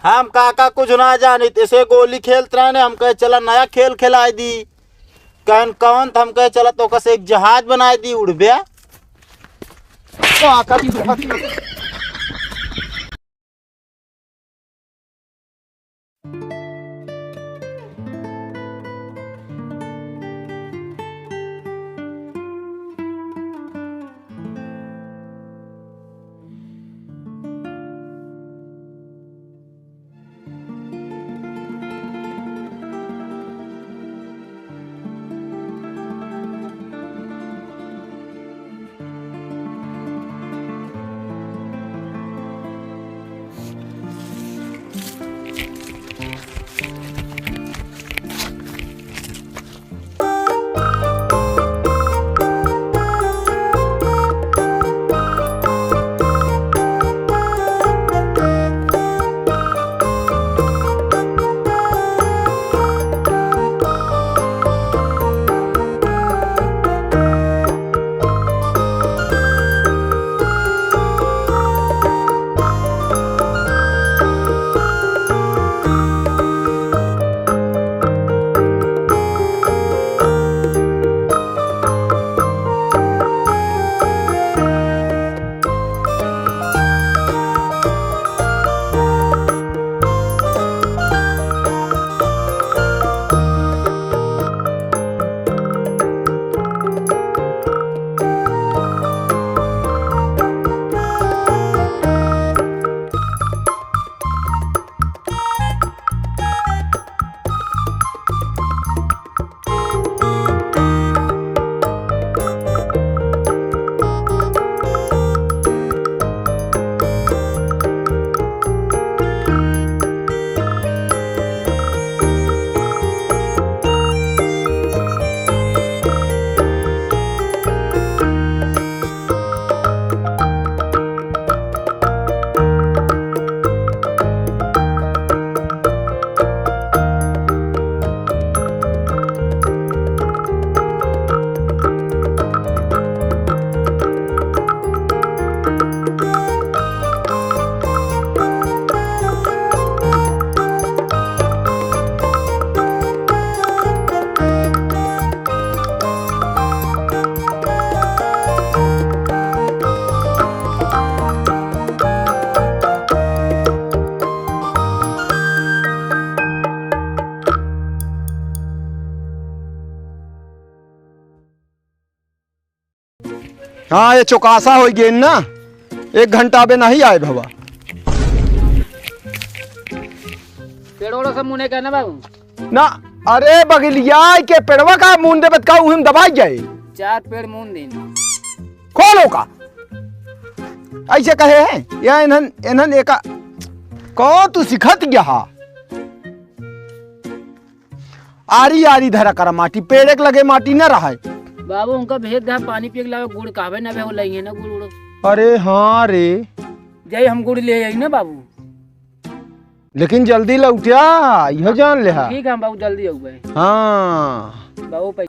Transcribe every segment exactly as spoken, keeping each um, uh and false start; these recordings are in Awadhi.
हम काका कुछ ना जानित, ऐसे गोली खेलत रहने, हम कहे चला नया खेल खिलाए दी। कहन कौन त हम कहे चला तो कसे एक जहाज बनाए दी, उड़बे। काका की हाँ, ये चौकासा होइ गए ना, एक घंटा बे नहीं आए भवा। पेड़ ओड़ो सब मुने का ना बाबू? ना, अरे बगलिया के पेड़वा का मुन दे बत का उहिम दबाई जाए। चार पेड़ मुन दिन। खोलो का? ऐसे कहे हैं? या इन्हन, इन्हन एका, कौन तू सिखत गया हा? आरी आरी धरा करा माटी, पेड़े के लगे माटी न रहे। बाबू, उनका भेज दे, पानी पिए के लावे, गुड़ कहबे ना बे, हो लइहे ना गुड़ उड़। अरे हाँ रे। जाई हम गुड़ ले आई ना बाबू। लेकिन जल्दी लौटिया, इहो जान ले हा। ठीक है, हम बाबू जल्दी आउबे। हाँ। बाबू पै-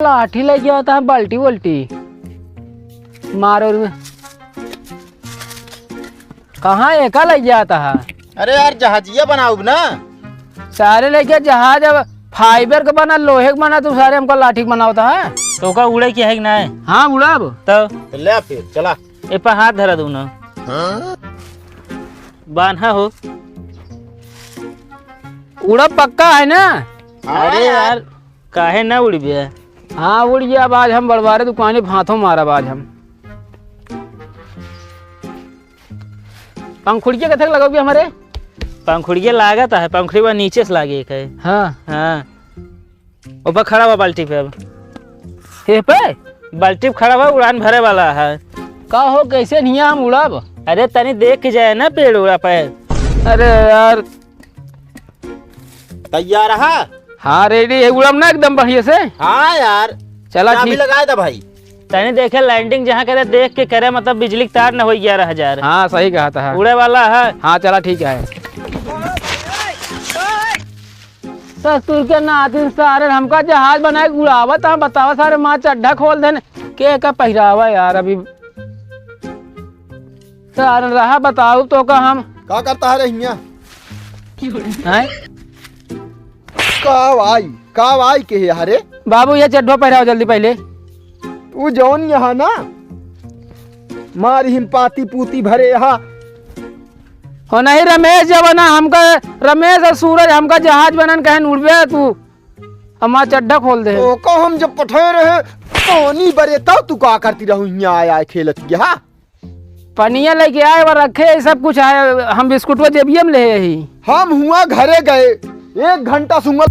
लाठी लइ जात ह, बाल्टी वल्टी मारो रे। कहाँ एका लइ जात ह? अरे यार, जहाजिया बनाउब ना। सारे लइके जहाज अब fiber क बना, लोहे क बना, तू सारे हमका लाठी क बनावत ह। तो का उड़े के है कि नाहीं? हाँ, उड़ाब। तो तो ले फिर, चला। ए पर हाथ धरा दूँ ना। बान्हा हो। उड़ब पक्का है ना? हाँ अरे यार। यार, काहे ना उड़बे? हाँ, उड़ गया। अब आज हम बड़वारे दुकाने भाथो मारब आज हम। पंखुड़िया कथक लगौबे हमरे? पंखुड़िया लागत है, पंखुड़ी बा नीचे से लागे के है। हाँ। हाँ। ऊपर खड़ा बा बाल्टी पे अब। ए पे? बाल्टी पे खड़ा बा, उड़ान भरे वाला है। का हो, कैसे निया हम उड़ब? अरे तनी देख के जाए ना पेड़ उड़ा पे। अरे यार। तैयार है? हाँ, ready है, उड़ब ना एकदम बढ़िया से। हाँ यार। चला चाबी ठीक। लगाए दा भाई। तनी देखे landing जहाँ करे देख के करे, मतलब बिजली के तार न होई ग्यारह हजार। हाँ, सही कहा था। उड़े वाला है। हाँ, चला ठीक है। ससुर के नातिन सारे हमका जहाज बनाए के उड़ावत हैं, बतावा सारे माँ चड्ढा खोल देन। के का पहिरावा यार अभी। सारे रहा बताउब तो का हम। का करता है रे हियाँ? हैं? का भाई, का भाई के है रे? बाबू ये चड्ढो पहिरावा जल्दी पहिले। तू जौन यहाँ ना, मारी हिम पाती पूती भरे हा। हो नहीं रमेश जब ना हमका, रमेश और सूरज हमका जहाज बनन कहन उड़बे तू, हमार चड्ढा खोल दे। ओका हम जब पठे रहे पानी बरे तब तू का करती रहू हियाँ आय आय खेलत के, हाँ? पनिया लेके आए और रखे, ये सब कुछ आए, हम बिस्कुटवा जेबिया में ले ही। हम हुआ घरे गए, एक घंटा सुंगल